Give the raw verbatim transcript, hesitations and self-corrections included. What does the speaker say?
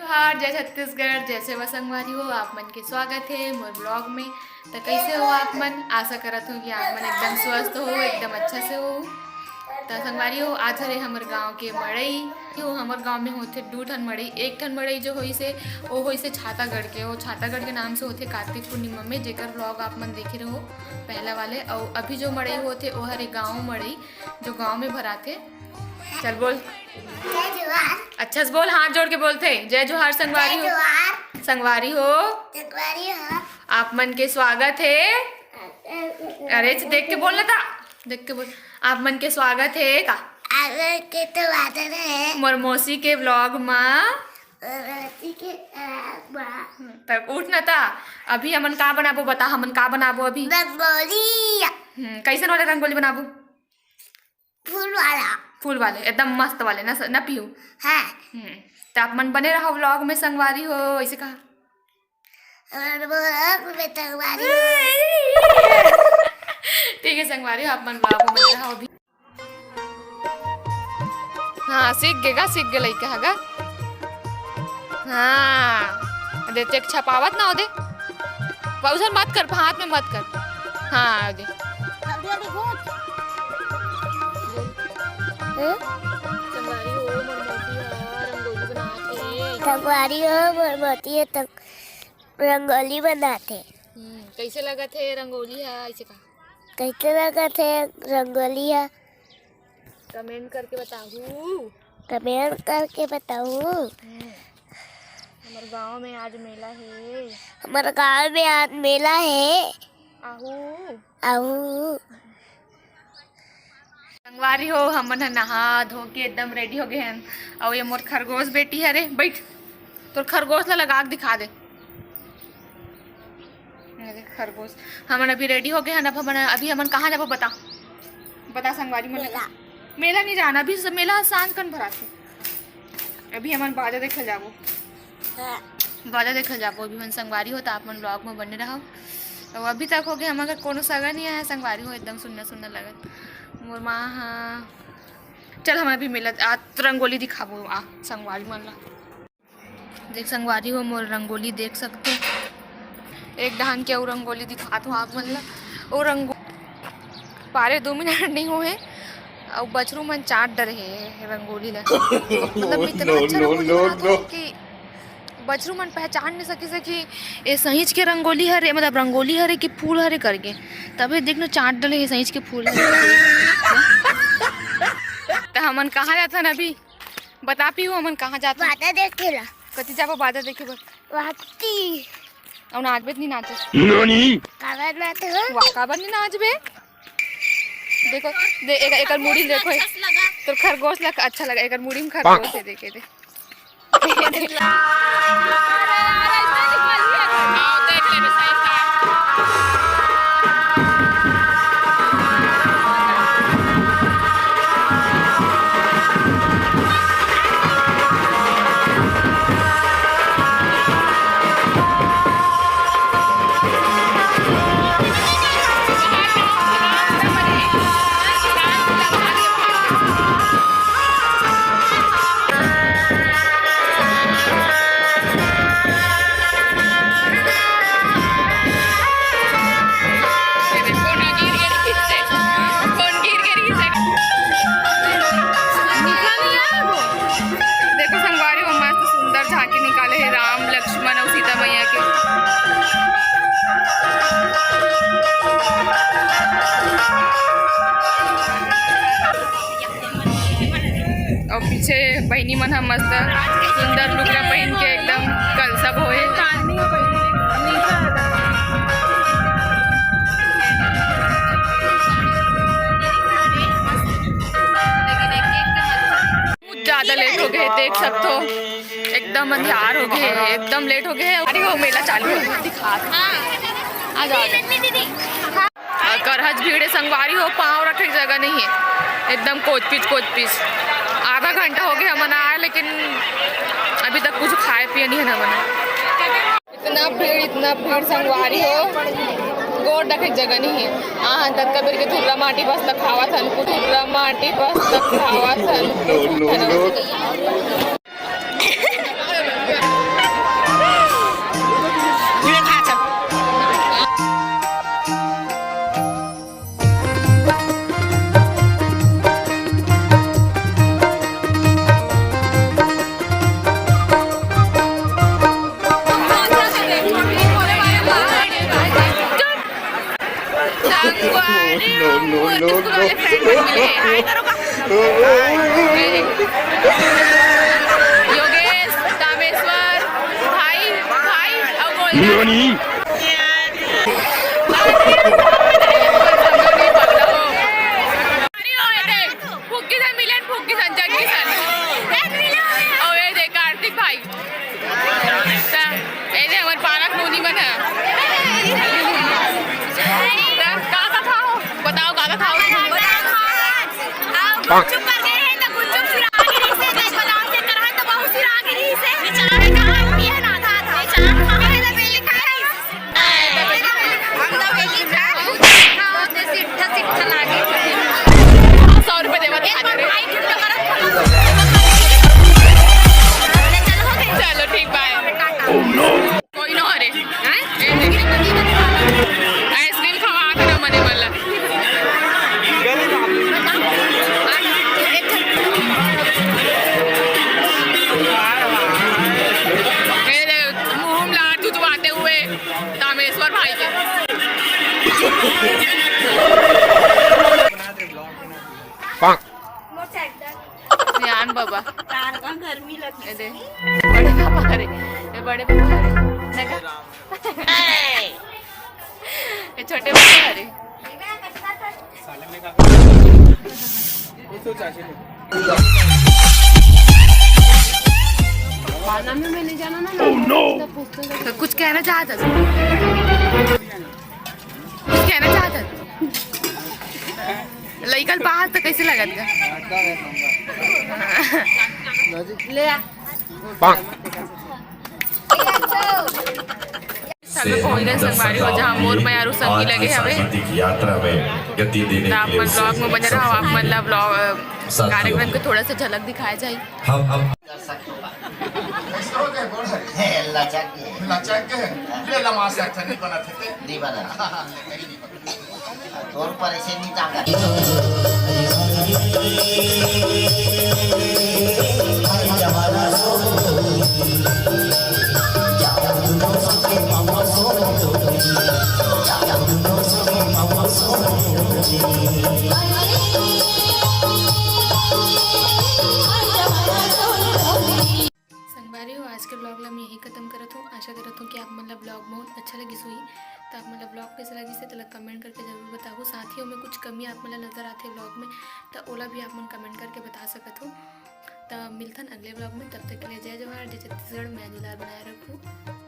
जोहार, जय छत्तीसगढ़, जय सेवा संगवारी हो, आप मन के स्वागत हे मोर vlog में। त कैसे हो आप मन? आशा करत हो कि आप मन एकदम स्वस्थ हो, एकदम अच्छा से हो। त संगवारी हो, आज हरे हमर गांव के मड़ई। हो, हमर गांव में होथे दू ठन मड़ई। एक ठन मड़ई जो होइसे, वो होइसे छातागढ़ के। वो छातागढ़ के नाम से होथे कार्तिक पूर्णिमा में, जेकर vlog आप मन देखे रहो पहला वाले। अउ अभी जो मड़ई होथे, वो हरे गांव मड़ई, जो गांव में भराथे। चल बोल। जय जोहार। अच्छा से बोल, हाथ जोड़ के बोलथे, जय जोहार संगवारी जय हो। जोहार। संगवारी हो। संगवारी हो। आप मन के स्वागत हे। अरे, देख के बोल ना ता, देख के बोल। आप मन के स्वागत हे का? आप मन के स्वागत हे। मोर मौसी के vlog मा। मोर मौसी के vlog मा। तब उठ ना ता, अभी हमन का बनाबो बता, हमन का बनाबो अभी? रंगोली। हम्म, कैसन वाले रंगोली बनाबो? फूल वाला। फूल वाले, एकदम मस्त वाले ना, ना पीहू? हाँ। हम्म, त आप मन बने रहो vlog में संगवारी हो, ऐसे कहा। हमर vlog में संगवारी हो। ठीक है संगवारी हो, आप मन vlog में बने रहो अभी। हाँ, सीख गे गा, सीख गे लइका ह गा। हाँ, दे चेक छपावत ना हो दे। पौधन मत कर, हाथ में मत कर। हाँ, दे। हम्म? संगवारी हो, मोर मौसी ह रंगोली बनात हे। संगवारी हो, मोर मौसी ह तक रंगोली बनात हे। हम्म, कैसे लगत हे रंगोली ह? ऐसे कहा। कैसे लगत हे रंगोली ह? Comment करके बताहू। Comment करके बताहू। हम्म। हमर गांव में आज मेला हे। हमर गांव में आज मेला हे। आहू। आहू। संगवारी हो, हमन ह नहा धो के एकदम ready हो गए हन। अउ ये मोर खरगोश बेटी हरे, बैठ। तोर खरगोश ला लगा के दिखा दे। ये देख खरगोश। हमन अभी ready हो गए हन। अब हमन, अभी हमन कहाँ जाबो बता, बता संगवारी मन। मेला। मेला नहीं जाना, अभी स-, मेला सांझ कन भराथे। अभी हमन बाजा देखे जाबो। हाँ। बाजा देखे जाबो अभी हमन संगवारी हो, त आप मन vlog में बने रहो। तो अभी तक हो गए हमन का कोनो सगा नहीं आया संगवारी हो, एकदम सुन्ना सुन्ना लगत। मोर माँ हाँ, चल हमन अभी मेला आ, रंगोली दिखाबो आ संगवारी मन ला। देख संगवारी हो, मोर रंगोली देख सकते हो। एक डहान के अउ रंगोली दिखात हो आप मन ला। ओ रंगो-, पारे दो मिनट नहीं होए, अउ बछरू मन चाट डरे हे रंगोली ला। मतलब इतना अच्छा रंगोली बनात हो कि बछरू मन पहचान नहीं सकिस कि ए सहींच के रंगोली हरे, मतलब रंगोली हरे कि फूल हरे करके। तबे देखना चाट डले हे सहींच के फूल हरे। त हमन कहाँ जाथन अभी? बता पीहू, हमन कहाँ जात हन? बाजा देखे ला। कति जाबो बाजा देखे बर? वाती। अउ नाचबे त नहीं नाचे? ननी? काबर नाचे हो? वाह, काबर नहीं नाचबे? देखो, दे, एक, एकर मुड़ी देखो, तोर खरगोश ला अच्छा लगा, एकर मुड़ी में खरगोश हे, देखे दे। देखो संगवारी हो, मस्त सुंदर झांकी निकाले हे राम, लक्ष्मण अउ सीता मैया के। अउ पीछे बहिनी मन ह मस्त सुंदर लुगरा पहिन के एकदम कलसा बोहे। ज्यादा लेट हो गए, देख सकते हो एकदम अंधियार हो गए, एकदम लेट हो गए। अरे वो मेला चालू है, दिखा। आ जाओ, आ जाओ। अउ करहज भीड़ हे संगवारी हो, पाँव रखे के जगह नहीं है, एकदम कोचपिच कोचपिच। आधा घंटा हो गया हमन आए, लेकिन अभी तक कुछ खाए पिए नहीं है ना हमन। इतना भीड़, इतना भीड़ संगवारी हो, गोड़ रखे के जगह नहीं है। आहा, ततका बेर के थुर्रा माटी बस तक खावत हन, थुर्रा माटी बस तक खावत हन। No, no, no। पैंट पहन के मिले। हाय करो का? योगेश, कामेश्वर, भाई, भाई, अउ गोलदार। अरे ओए दे, फुग्गी सन मिले, फुग्गी सन, जग्गी सन। अउ ये दे, कार्तिक भाई। त, ए दे, हमर पालक नोनी मन ह। त, का का खाओ? बताओ, का का खाओ? बताओ, खाओ। आओ, गुपचुप कर गए हैं, त गुपचुप सिरा के रही से, जय बादाम से करहन, त बहुत सिरा के रही से। बेचारा कहाँ पिए ना था, था। बेचारा कहाँ है, बेली खाए। हम तो बेली खा, खाओ, ते सिट्ठा, सिट्ठा लागे। सौ रुपये देवा दिखा दे रे। चलो, ठीक, बाय। कोई ना रे। हैं? आइसक्रीम खवा कर मने वाला। मेरे मुंह में लार चुचवाते हुए तामेश्वर भाई के। सियान बाबा। तार का गर्मी लग ए दे, बड़े पापा हरे, ए बड़े पापा हरे, देखा? ए छोटे पापा हरे। खाना में मैं नहीं जाना ना, ना, ना, तो कुछ कहना चाहता था। कुछ कहना चाहता था। लइकन पास तो कैसे लगत का? ले आ। सब लोग पहुंच गए संगवारी हो, जहां मोर मयारू संगी लगे हवे। सांगीतिक यात्रा में गति देने त आप मन ब्लॉग में बने रहो, आप मन ला ब्लॉग, अ, कार्यक्रम के थोड़ा सा झलक दिखाया जाए। हम, हम लचक के। ले लमा से अच्छा नहीं बना थे। नहीं बना। हाँ, हाँ, नहीं, नहीं बना। तोर ऊपर ऐसे नहीं टांगा। संगवारी हो, आज के ब्लॉग ला मैं यही खत्म करत हूँ। आशा करत हूँ कि आप मन ला ब्लॉग बहुत अच्छा लगिस होही। त आप मन ला ब्लॉग कैसे लगिस हे, तेला कमेंट करके जरूर बताहू। साथ ही ओमे कुछ कमी आप मन ला नजर आथे ब्लॉग में, त ओला भी आप मन कमेंट करके बता सकत हो। त मिलथन अगले ब्लॉग में, तब तक के लिए जय जोहार, जय छत्तीसगढ़, मया दुलार बनाए रखू।